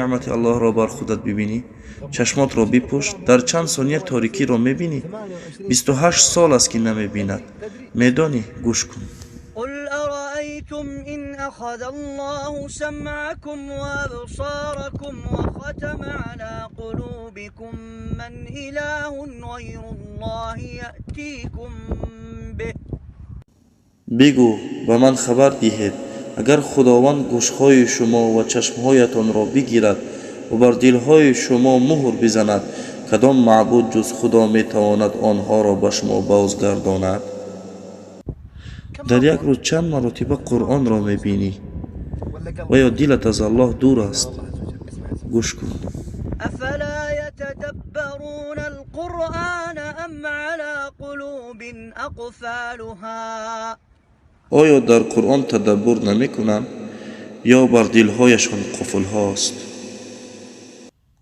неъмати Аллоҳро бар худат бибинӣ? Чашмотро бипӯш, дар чанд сония торикиро мебинӣ. 28 сол аст, ки намебинад. Медонӣ, гӯш кун. قل أرأيتم إن أخذ الله سمعكم وأبصاركم وختم على قلوبكم من إله غير الله يأتيكم به. Бигӯ, ба ман хабар диҳед, агар Худованд гӯшҳои шумо ва чашмҳоятонро бигирад ва бар дилҳои шумо муҳр бизанад, кадом маъбуд ҷуз Худо метавонад онҳоро ба шумо бозгардонад? Дар як рӯз чанд маротиба Қуръонро мебинӣ ва ё дилат аз Аллоҳ дур аст? Гӯш кун. أفلا يتدبرون القرآن أم على قلوب أقفالها. Оё дар Қуръон тадаббур намекунанд ё бар дилҳояшон қуфлҳост?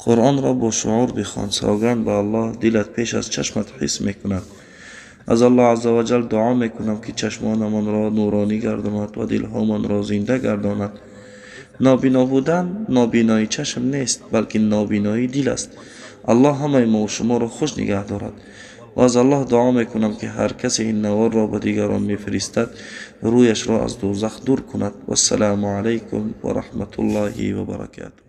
Қуръонро бо шуур бихон. Савганд ба Аллоҳ, дилат пеш аз чашмат ҳис мекунад. Аз Аллоҳ азза ва ҷал дуо мекунам, ки чашмонамонро нуронӣ гардонад ва дилҳомонро зинда гардонад. Нобино будан нобиноии чашм нест, балки нобиноии дил аст. Аллоҳ ҳамаи мову шуморо хуш нигаҳ дорад ва аз Аллоҳ дуо мекунам, ки ҳар касе ин наворро ба дигарон мефиристад, рӯяшро аз дӯзах дур кунад. Вассалому алайкум ва раҳматуллоҳи ва баракатуҳ.